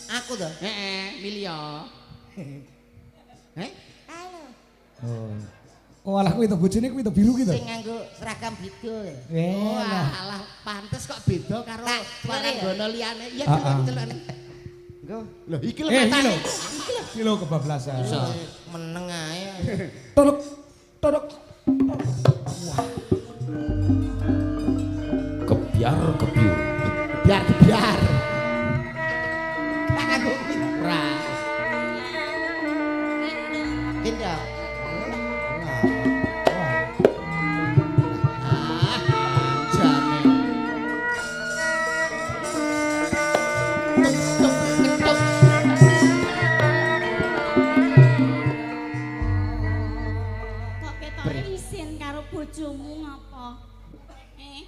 Aku to. Heeh, milih. Heh? Halo. Oh. Oh alah kuwi to bojone kuwi to biru kuwi to. Sing nganggo seragam beda. Oh, alah pantes kok beda karo waranggana liyane. Iya delok-delok. Nggo. Lho iki lho matane. Iki lho kebablasan. Meneng ae. Tolok. Tolok. Wah. Kebyar kebyur. Biar kebyar. Tak nganggo kuwi. Ora. Pindah. Ah, jane. Tuk tuk tuk. Kok ketoke isin karo bojomu ngapa? Eh?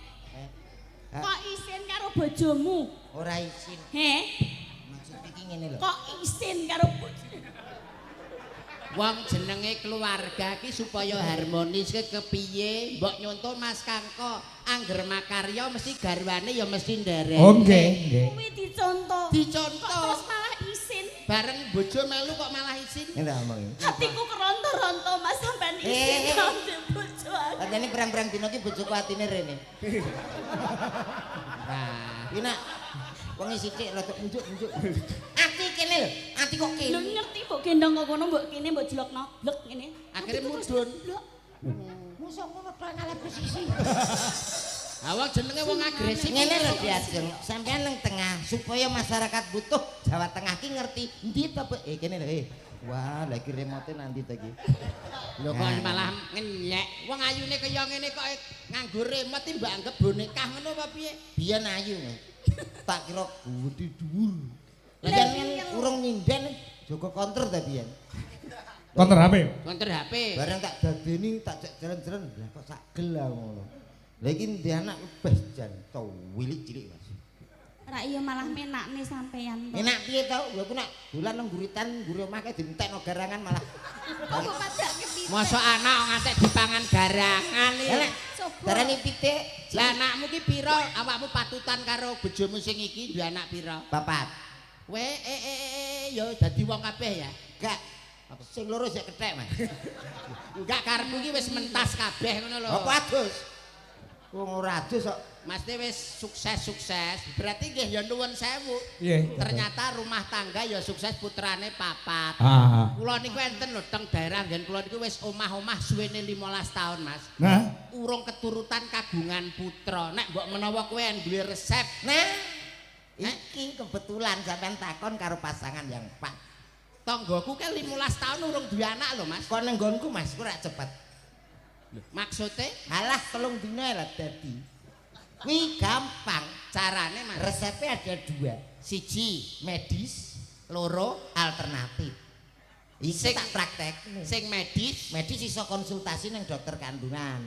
Kok isin karo bojomu? Ora isin. Heh? Maksud iki ngene lho. Kok isin karo bojomu? Wong jenenge keluarga ki supaya harmonis ke kepiye? Mbok nyonto Mas Kangko, angger makarya mesti garwane ya mesti nderek. Oh nggih, nggih. Kuwi dicontoh. Dicontoh. Kok terus malah isin? Bareng bojo melu kok malah isin. Ngene omong. Hatiku keronto-ronto Mas sampean isin karo bojo aku. Padahal perang-perang dino ki bojoku atine rene. Nah, Iki nak wong sithik rada unjuk-unjuk. Ati kene lho, ati kok kene. Lho ngerti mbok gendong kok kono mbok kene mbok jelokno, blek ngene. Akhire mudhun. Blek. Mosok ngono tok ngalah posisi. Ha wong jenenge wong agresif. Ngene lho Diajeng, sampean nang tengah supaya masyarakat butuh Jawa Tengah ki ngerti endi to kene lho. Wah, lagi remote nanti to iki. Lho kok malah ngenyek. Wong ayune kaya ngene kok nganggo remote iki mbok anggap boneka ngono apa piye? Biyen ayu. Tak kira gedhe dhuwur. Lah yen urung nyinden jaga konter ta biyen. Konter HP. Konter HP. Bareng tak dadeni tak cek jalan-jalan, lah kok sak gel aku ngono. Lah iki ndek anak beh jan wilik cilik Mas. Ra iya malah menakne sampean to. Enak piye to? Lha aku nak dolan nang guritan mburi omah kae dientekno garangan malah. Kok mbok padake pitik? Mosok anak ngantek dipangan garangan iki. Lah darani pitik. Lah anakmu ki pira? Awakmu patutan karo bojomu sing iki duwe anak pira? Papat. Kowe ya dadi wong kabeh ya. Gak. Sing loro sik kethek Mas. Enggak karepmu ki wis mentas kabeh ngono lho. Apa adus? Wong ora adus kok. Mas wis sukses-sukses. Berarti nggih ya nuwun sewu. Nggih. Ternyata rumah tangga ya sukses putrane papat. Kula niku enten lho teng daerah nggen kula niku wis omah-omah suwene 15 tahun, Mas. Nah, urung keturutan kagungan putra. Nek mbok menawa kowe duwe resep. Nah, iki kebetulan sampean takon karo pasangan yang pas. Tanggoku ke 15 tahun urung duwe anak lho, Mas. Kok nang nggonku, Mas, ku rak cepet. Maksude? Halah 3 dina lah dadi. Kuwi gampang carane, Mas. Resepnya ada 2. Siji medis, loro alternatif. Iki tak praktek. Sing medis, medis iso konsultasi nang dokter kandungan.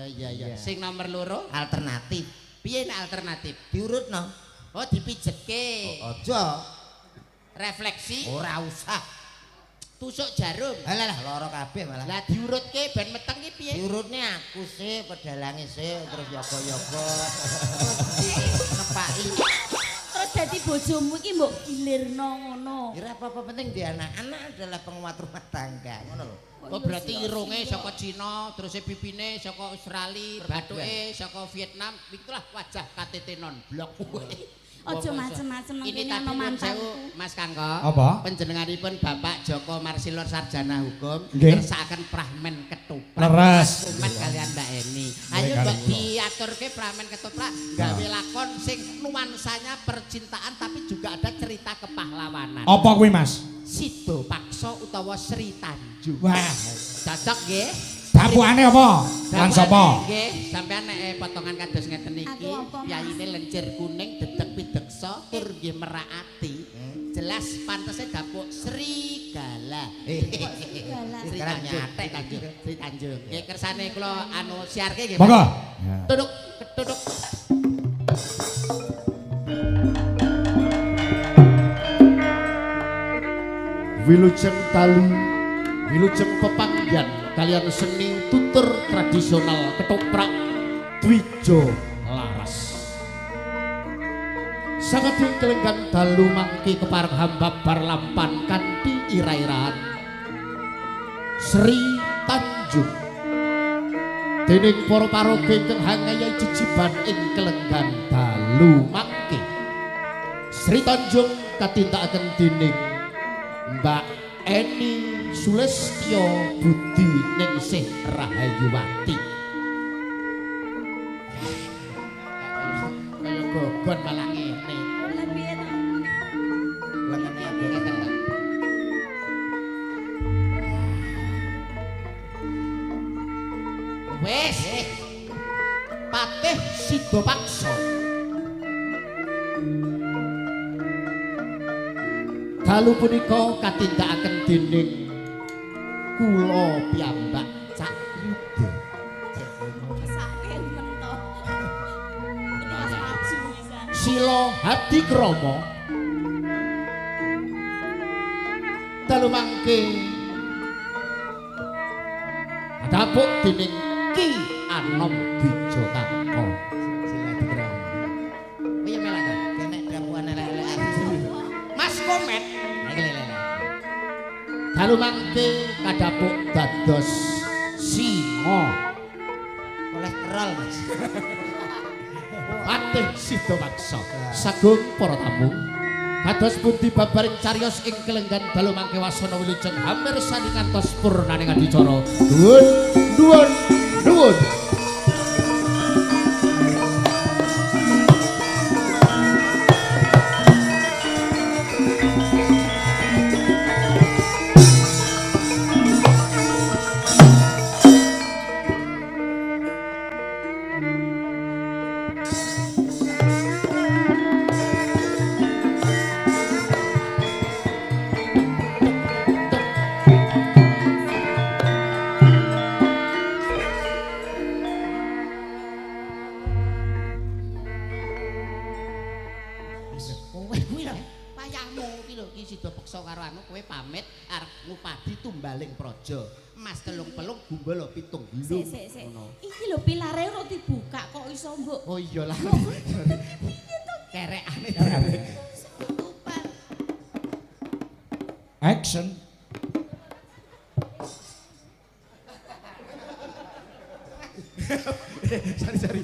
Iya iya. Sing nomor loro alternatif. Piye nek alternatif? Diurutno. Oh, dipijetke. Oh, aja. Refleksi. Ora usah. Tusuk jarum. Halah lah lara kabeh malah. Lah diurutke ben meteng ki piye? Diurutne aku sih, pedalange sih, terus yoga-yoga. Terus nepaki. Terus dadi bojomu iki mbok gilirno ngono. Ora apa-apa penting di anak. Anak adalah penguat rumah tangga, ngono lho. Oh berarti irunge saka Cina, terus pipine saka Australia, bathuke saka Vietnam, itulah wajah KTT non blok. Aja macem-macem nang Ini kene ana mantanku. Mas Kangko. Apa? Panjenenganipun Bapak Joko Marsilor Sarjana Hukum ngersakaken pramen ketoprak. Leres. Kumat kalian Mbak Eni. Ayo mbok diaturke pramen ketoprak gawe lakon sing nuansanya percintaan tapi juga ada cerita kepahlawanan. Apa kuwi, Mas? Sido Paksa utawa Sri Tanjung. Wah, cocok nggih. Dapukane apa? Lan sapa? Nggih, sampean nek potongan kados ngeten iki, piyayine lencir kuning, dedeg pideksa, tur nggih merak ati. Jelas pantese dapuk Srigala. Srigala. Sri Tanjung, Sri Tanjung. Nggih kersane kula anu siarke nggih. Monggo. Tuduk, ketuduk. Wilujeng dalu, wilujeng pepanggihan kalian seni tutur tradisional ketoprak Dwijo Laras. Sanget ing kelenggan dalu mangke kepareng hambabar lampan kanthi ira-iraan. Sri Tanjung. Dening para paraga ingkang hangayahi jejiban ing kelenggan dalu mangke. Sri Tanjung katindakaken dening Mbak Eni Sulistyo Budi Ningsih Rahayuwati. Kaya gogon malah ngene. Lah piye to? Lengene abot Ngeten, Pak. Wes. Patih Sidapaksa. Dalu punika katindakaken dening kula piyambak Cak Yuda. Mesake mentok. Ketika maju pisan. Sila Hadikrama. Dalu mangke dapuk dening Ki Anom Dwijakaka. Sila Hadikrama. Piye melak ta? Kenek dapuan elek-elek. Mas Komet Iki lho lho. Dalu mangke kadhapuk dados singa. Kolesterol, Mas. Patih Sidapaksa. Sagung para tamu. Kados pundi babaring cariyos ing kelenggan dalu mangke wasana wilujeng hamirsani ngantos purnaning adicara. Nuwun, nuwun, nuwun. Kowe kuwi lho, payahmu iki lho iki sida peksa karo anu kowe pamit arep ngupadi tumbaling praja. Mas telung pelung gumbala pitung Sik bilung. sik sik. Iki lho pilare ora dibuka kok iso mbok. Oh iya lah. Kerekane. Tutupan. Action. Sorry, sorry.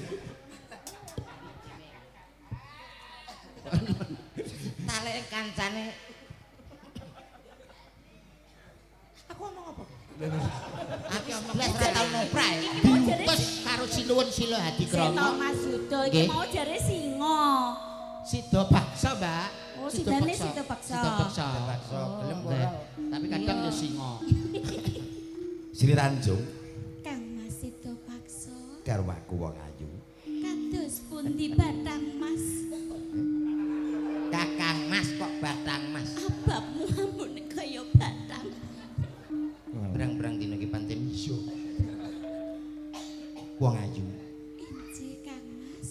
Taleke kancane. Aku ngomong apa? Aku blas ora tau noprak. Iki mau jare Terus karo sinuwun Sila Sik to Hadikrama. Mas Yuda iki Nggih. mau jare singa. Sidapaksa, Mbak. Oh, sidane Sidapaksa. Sidapaksa. Sidapaksa, gelem apa ora? Tapi kadang ya singa. Sri Tanjung Kang Mas Sidapaksa. garwaku wong ayu. Kados pundi Batang Mas? Kakang Mas kok Batang Mas. Ababmu ambune kaya batang. Berang-berang dino iki pancen iya. Wong ayu, Injih Kang Mas.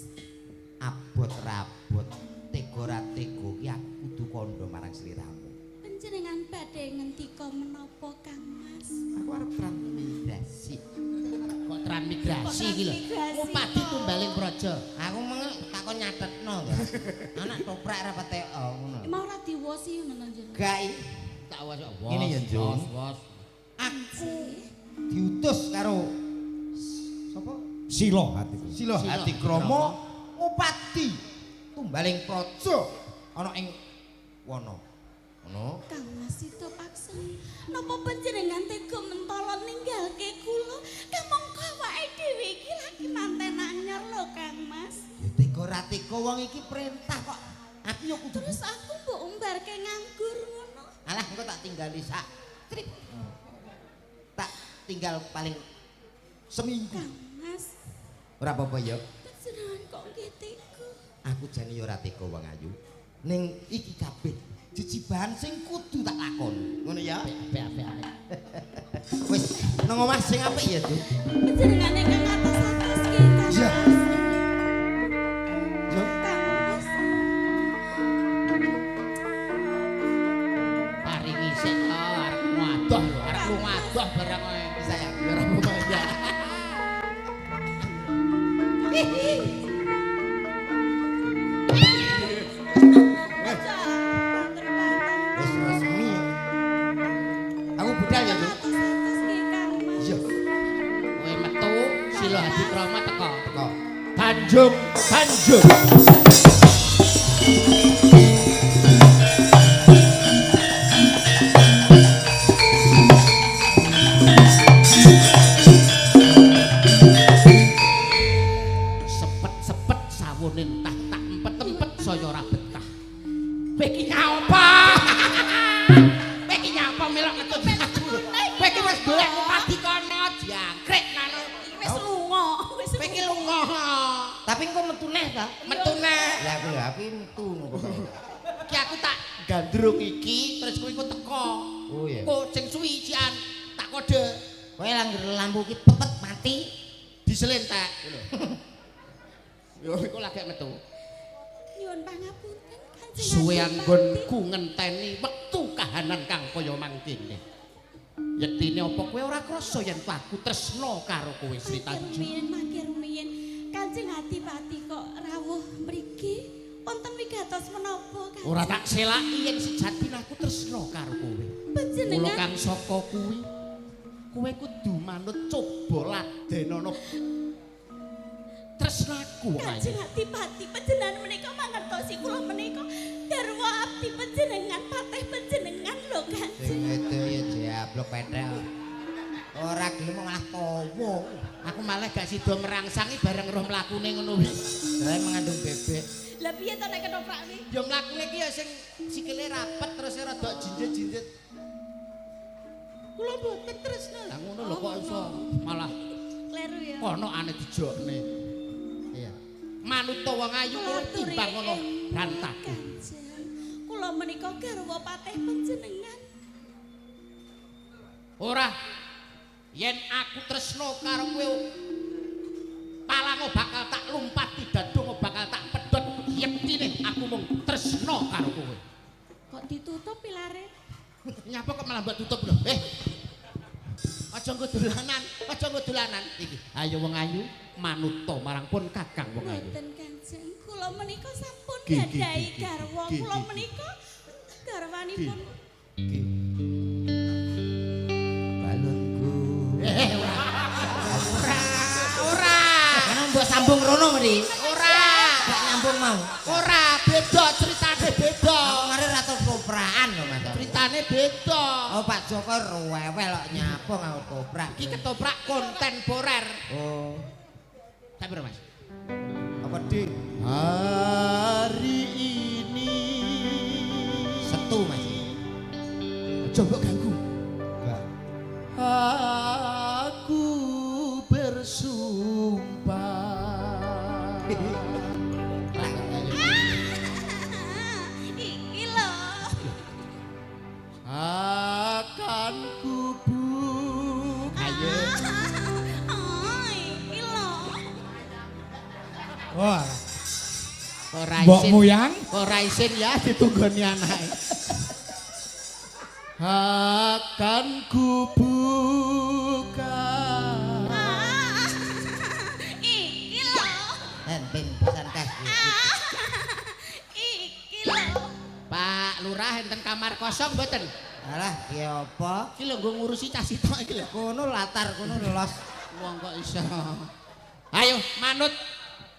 abot rabot, tega ra tega ki aku kudu kandha marang sliramu. Panjenengan badhe ngendika menapa Kang Mas? Aku arep transmigrasi. Kok transmigrasi iki lho. Transmigrasi Ngupadi kok. tumbaling praja. Aku meng takon nyatetno to. Anak toprak ra petek ngono. Emang ora diwosi ngono njero. Gak i. Tak was. Ngene ya, Njung. Was. Aku diutus karo sapa? Sila hatiku. Sila Sila Hadikrama ngupadi tumbaling praja ana ing wana. Ngono. Kang Mas Sidapaksa, napa panjenengan tega mentala ninggalke kula? Kamangka awake dhewe iki lagi manten anyar lho Kang Mas. Ya tega ra tega wong iki perintah kok. Aku yo kudu Terus aku mbok umbarke nganggur ngono. Alah engko tak tinggali sak trip. Tak tinggal paling seminggu. Kang Mas, Ora apa-apa ya. panjenengan kok nggih tega. Aku jane yo ora tega wong ayu. Ning iki kabeh jejibahan sing kudu tak lakoni. Ngono ya. Apik apik apik. Wis nang omah sing apik ya, Du. Panjenengane kang atos-atos ki Kang Iya. Mas. Yo. Kang Mas. Paringi sik to arep ngadoh lho, arep ngadoh barang kowe. Sayang. Ya ora apa-apa ya. Kang Mas. Susilo Hadikrama teko. Teko. Tanjung, Tanjung. Sepet-sepet sawone entah tak empet-empet saya ora betah. Kowe iki nyapa? Kowe iki nyapa melok ngetut aku? Kowe iki wis golek padi kono jangkrik nang Wis lunga, wis kowe iki lunga. Tapi engko metu neh ta? Metu neh. Lah aku lho, aku metu ngono pokoke. Iki aku tak gandrung iki terus kowe iku teko. Oh iya. Engko sing suwi cian tak kode Kowe langgar lampu ki pepet mati. diselentek ngono. Yo iku lagi metu. Nyuwun pangapunten Kanjeng. Suwe Adipati. anggonku ngenteni wektu kahanan kang kaya mangkene. Yektine apa kowe ora krasa yen aku tresna karo kowe Sri Tanjung? Rumiyin mangke rumiyin Kanjeng Adipati kok rawuh mriki wonten wigatos menapa Kanjeng? Ora tak selaki yen sejatine aku tresna karo kowe. Mula Panjenengan kang saka kuwi kowe kudu manut coba ladenono tresnaku wong ayu. Kanjeng Adipati panjenengan menika mangertosi kula menika garwa abdi panjenengan patih panjenengan lho Kanjeng. Sing itu ya diablok petrek. Ora gelem malah tawa. Aku malah gak sida merangsangi bareng roh mlakune ngono kuwi. Lah mengandung bebek. Lah piye to nek ketoprak kuwi? Ya mlakune ki ya sing sikile rapet terus rada jinjit-jinjit. Kula mboten tresna. Lah ngono lho kok iso malah Kleru ya. kono ane dijokne. Iya. Manut wong ayu Kula kuwi timbang ngono rantaku. Kanjeng. Kula menika garwa patih panjenengan. Ora. Yen aku tresna karo kowe palango bakal tak lumpati dadungo bakal tak pedhot yektine aku mung tresna karo kowe. Kok ditutup pilare? Nyapa kok malah mbok tutup lho? Eh. Aja nggo dolanan, aja nggo dolanan iki. Ayo wong ayu manuta marang pun Kakang wong ayu. Mboten Kanjeng, kula menika sampun Ki, ki, gadhahi ki, ki, garwa. ki, Kula ki, ki. menika garwanipun Balungku. Eh, ora. Ora, ora. Karena mbok sambung rono mriki. Ora. Gak nyambung mau. Ora, beda ceritane beda. Mari ra toprakan lho Mas. Ceritane beda. Oh Pak Joko ruwewel kok nyapa nganggo toprak. Iki ketoprak kontemporer. Oh. Sak piro, Mas? Apa Dik? Hari ini Setu Mas. Aja mbok ganggu. aku bersumpah Iki lho. akan ku buka. Ayo. Ah, iki lho. Wah, Ora isin. mbokmu yang Ora isin ya ditunggoni anake. Akan ku buka. Ah, iki lho. Ben ben pesan kas. Iki lho. Pak Lurah enten kamar kosong mboten? Alah, ki apa? Iki lho nggo ngurusi cah sitok iki lho. Kono latar kono los. Wong kok iso. Ayo manut.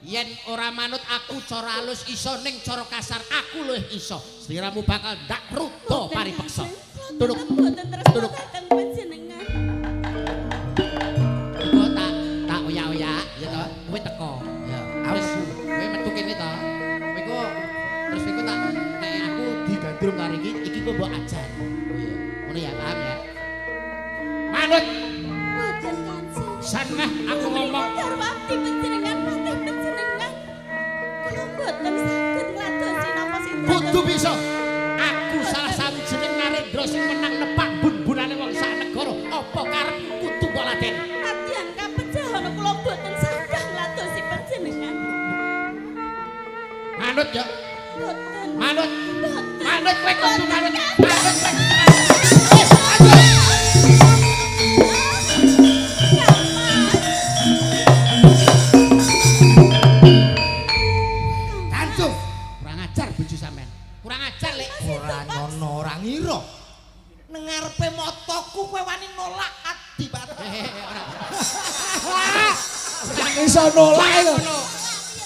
Yen ora manut aku cara halus iso ning cara kasar aku luwih iso. Sliramu bakal ndak rudo paripeksa. Kula Tuduk. tetep mboten tresna Tuduk. dhateng panjenengan. Iku tak tak oyak-oyak ya toh. Kowe teko. Ya. Terus kowe metu kene to. Kowe iku terus iku tak nek aku digandrung karo iki, iki kok mbok ajar. Oh iya. Ngono ya, paham ya? Manut Mboten Kanjeng. saneh aku ngomong. Garwa abdi panjenengan patih panjenengan. Kula mboten saged ngladosi napa sing Kudu bisa. Aku salah sawijining narendra sing menang nepak bun-bunane wong sak negara. Apa karepku kudu mbok ladeni? Latihan kapejahana kula mboten saged ngladosi panjenengan. Manut ya. Mboten. Manut. Mboten. Manut kowe kudu manut. Kanjeng. Manut kowe. Wis, ayo. Tanjung. Kurang ajar bojo sampean. Kurang ajar lek. Ora nyono, ora ngira. Nang ngarepe motoku kowe wani nolak Adipati. Ora. Iso nolak lho. Ngono.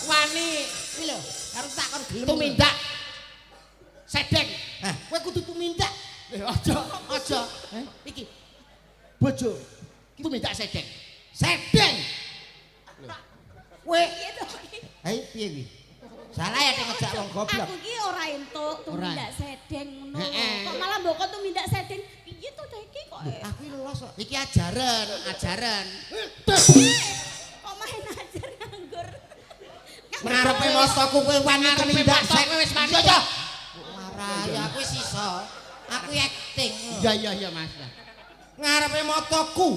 Wani Iki lho, karo tak kon gelem. Tumindak. Sedeng. Hah, kowe kudu tumindak. Eh, aja, aja. Iki. Bojo. Tumindak sedeng. Sedeng. Kowe Piye to iki? Hei, piye kuwi? Salah ya nek ngejak wong goblok. Aku ki ora entuk tumindak sedeng ngono. Heeh. Kok malah mbok kon tumindak sedeng? Piye to ta iki kok? Aku iki los kok. Iki ajaran, ajaran. Kok main ajar nganggur. Ngarepe mataku kowe wani Ngarepe tumindak mataku kowe wis wani. Iya, iya. Marah ya aku wis iso. Aku acting. Iya, iya, iya, Mas. Ngarepe mataku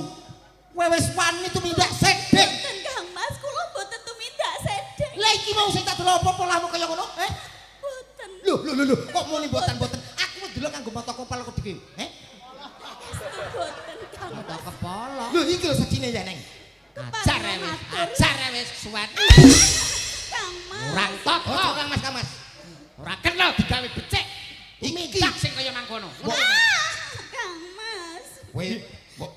kowe wis wani tumindak sedeng. Mboten Kang Mas, kula mboten tumindak sedeng. Lah iki mau sing tak delok apa polahmu kaya ngono? Eh? Mboten. Lho, lho, lho, lho, kok muni mboten-mboten? Aku delok kanggo mata kopal kok dhewe. Eh? Estu mboten Kang Mata Mas. kepala. Lho iki lho sajine ya, Neng. Ajar ya wis, ajar ya wis suwen. Kang Mas. Ora toko, Oh, Kang Mas, Kang Mas. ora kena digawe becik. Iki. Tumindak sing kaya mangkono. Mbok Kang Mas. kowe mbok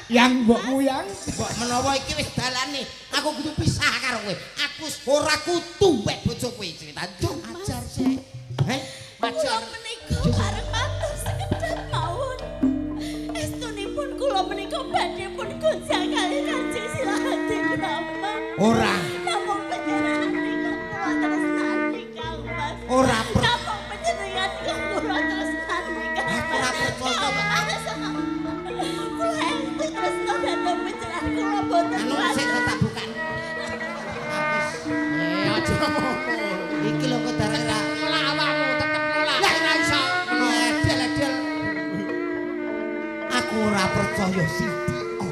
Yang mbokmu yang mbok menawa iki wis dalane, aku kudu pisah karo kowe. Aku wis ora kutu wek bojo kowe cerita. Ajar sik. Heh? Kula Ajar. menika bareng matur sekedap mawon. Estunipun kula menika badhe pun gonjang kali Kanjeng Silahati Brahma. Ora. Namung panjenengan niku kula tresnani Kang Mas. Ora Namung panjenengan niku kula tresnani Kang Aku ora Mas. percaya, Kang Mas. Kula estu tresna dhateng panjenengan kula boten Anu sik tak bukan. Eh, aja ngono. Iki lho kok darah ra. Nolak awakmu, tetep nolak. Ora iso. Edel-edel. Aku ora percaya sithik. Oh,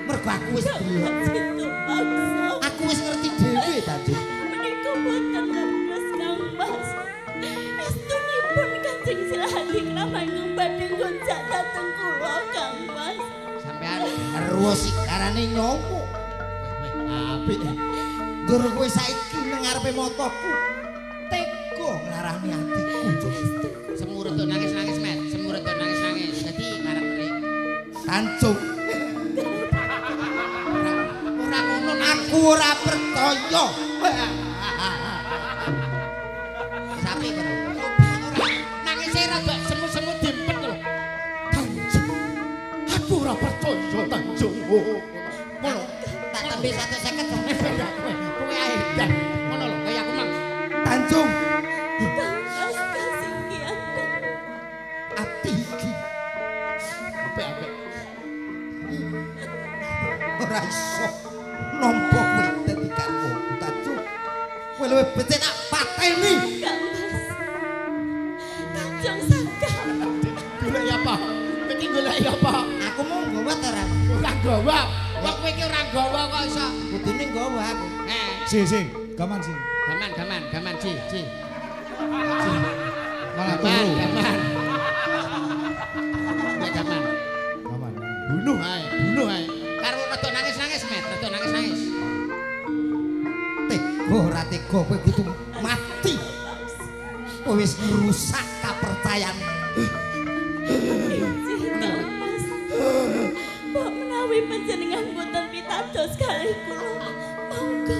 mergo aku wis delok. Situ bangsa. Aku wis ngerti dhewe ta, Juk. Menika boten leres Kang Mas. Estunipun Kanjeng Silahati Krama ingkang badhe gonjak dhateng kula Kang Mas. Sampean Terus sikarane nyowo. weh, apik. Ndur kowe saiki nang ngarepe mataku. Tega nglarani atiku, Juk. Semurut tuh nangis-nangis, Met. Semurut tuh nangis-nangis. Dadi karaktere Tancung. ora ngono nangis. Aku ora percaya. Sapi kono. Ora nangise rada semu-semu dimpet lho. Tanjung. Aku ora percaya Tanjung. Ngono. Tak tembe 150. Kowe ae dah. Ngono lho, kaya aku mang. Tanjung, Kang Mas kasinggihan. ati iki Apik-apik. ora iso nampa kowe dadi garwaku Tanjung. Kowe luwih becik tak pateni. Kang Mas. Kanjeng sagah. Golek apa? Iki golek apa? Aku mau nggawa ta ora? Ora nggawa. Wong kowe iki ora nggawa kok iso. Kudune nggawa aku. Eh, si si gaman si. gaman, gaman, gaman, ci, ci. Malah Gaman, turu. gaman. Nek gaman. Gaman. Bunuh ae, bunuh ae. Karo rada nangis-nangis, Met, rada nangis-nangis. Tega ora tega kowe kudu mati. Kowe wis ngrusak kapercayan. Injih Kang Mas. Mbok menawi panjenengan boten pitados kalih kula. Monggo.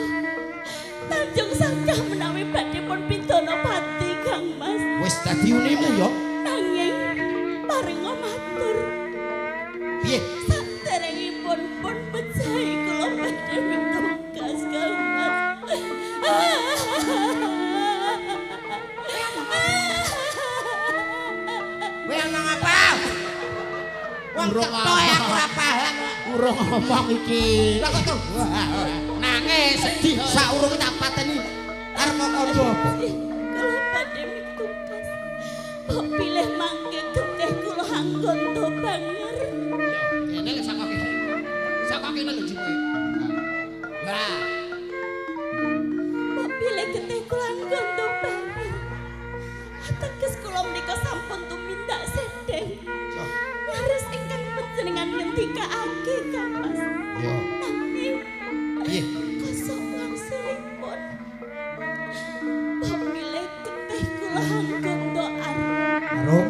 Tanjung sagah menawi badhe pun pidana pati Kang Mas. Wis dadi unimu ya. Nanging parenga matur Piye? saderengipun pun pejahi kula badhe mitugas Kang Mas. Kowe ngomong apa? Wong Urung cetha aku ora paham. Urung ngomong iki. Lah kok terus Nangis sedih. saurunge tak pateni arep kok kandha apa? Kula badhe mitugas. Mbok pilih mangke getih kula anggon to banger. Kene lho saka kene. Saka kene lho jiwe. Wah, Mbok pilih getih kula anggon to banger. Ateges kula menika sampun tumindak sedeng. Laris ingkang panjenengan ngendikake Kang Mas. Yo. Nanging Piye? kosok wangsulipun. Mbok pilih getih kula anggon to arum. Arum.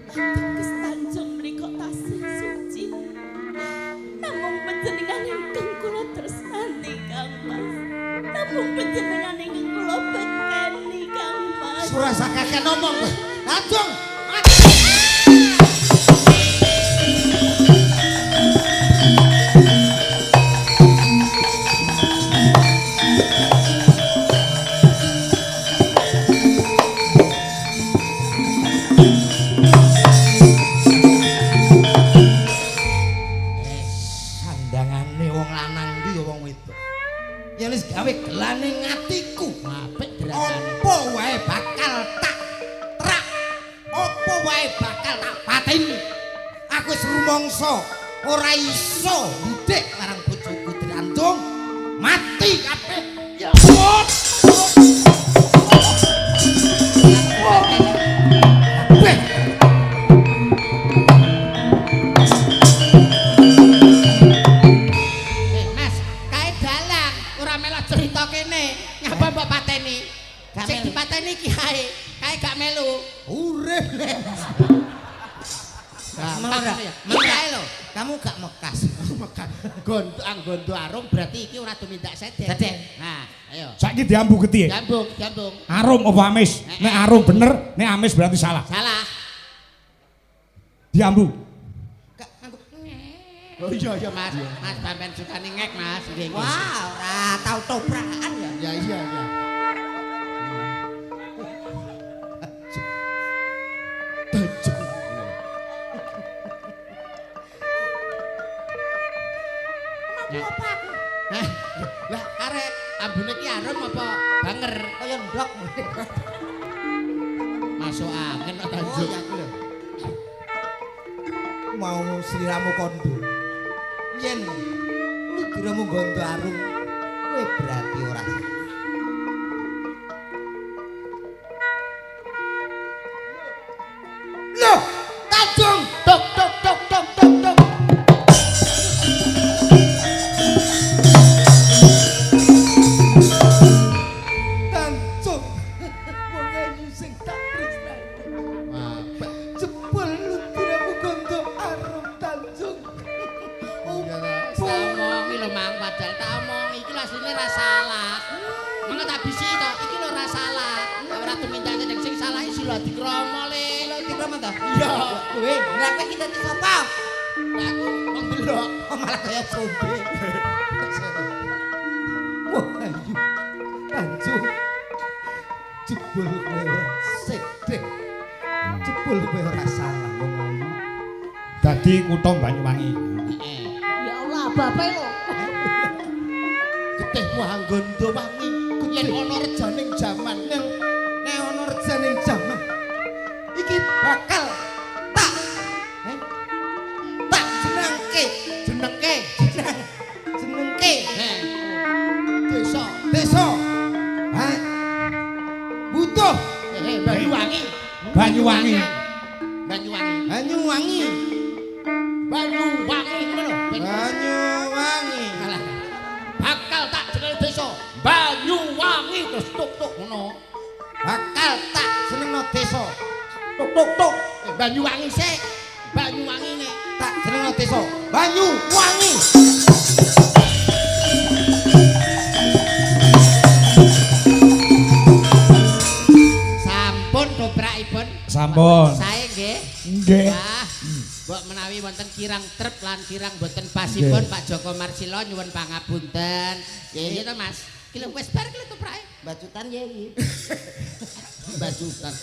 Ateges Tanjung menika tasih suci. Namung panjenengan ingkang kula ngomong kowe. Tanjung. Sandangane wong lanang ndi ya wong wedok. Yen wis gawe gelane atiku, Apik derangane. apa wae bakal tak trak, apa wae bakal tak pateni. Aku wis rumangsa ora iso ndidik marang bojoku Tanjung. Mati kabeh. Ya Allah. Kabeh. Mas, kae dalang ora melok cerita kene. Ngapa mbok pateni? Sing dipateni ki ae, kae gak melu. Urip le. Gampang ya. Kae lho, kamu gak mekas. Mekas. Gondo anggondo arum berarti iki ora tumindak sedek. Sedek. Nah, ayo. Saiki diambu getihe. Jambung, jambung. Arum apa amis? Nek arum bener, nek amis berarti salah. Salah. Diambu. Gak nganggo. Oh iya iya Mas. Mas sampean sukane ngek Mas. Nggih. nggih. Wah, ora tau toprakan ya. Ya iya iya. Tanjung. Apa aku? Hah? Lah arek ambune ki arum apa banger? Kaya ndok. Masuk angin kok Oh Tanjung. iya aku lho. Mau sliramu kondo. Yen ludiramu gondo arum, kowe berarti ora salah. Loh, Tanjung. Tok tok tok tok tok tok. Tanjung. Wong ayu sing tak tresnani. Apik. Jebul ludiramu gondo arum Tanjung. Iya ta. Tak omongi lho Mang, padahal tak omongi iki lho asline ra salah. Mengko tak bisi to, iki lho ra salah. Ora tumindak sedek sing salah iki sila dikrama le. Lho dikrama ta? Iya. Kowe, lha kowe iki dadi sapa? Lah aku wong delok. Kok malah kaya zombie. Wah, ayu. Tanjung. Jebul kowe ora sedek. Jebul kowe ora salah wong ayu. Dadi kutha Banyuwangi. Heeh. Ya Allah, bapak lho. Getihmu anggondo wangi. Yen Getih ana rejaning jaman. Nek nek ana rejaning jaman iki bakal tak tak jenengke, jenengke. jeneng jenengke Heh. Desa. desa. Ha. Butuh Eh, Banyuwangi. Banyuwangi. Banyuwangi. Banyuwangi. Banyuwangi ngono lho. Ben- Banyuwangi. Alah. Bakal tak jeneng desa Banyuwangi terus tuk tuk ngono. Bakal tak jenengno desa. Tuk tuk tuk. Banyuwangi sik. Banyuwangi nek Tak jenengno desa. Banyuwangi. Sampun dobrakipun. Sampun. Sae nggih. Nggih. Wah. Mbok menawi wonten kirang trep lan kirang boten pasipun Pak Joko Marsilo nyuwun pangapunten. Nggih to Mas. Ki lho wis bar ki lho toprake. Bacutan ye iki. Bajutan.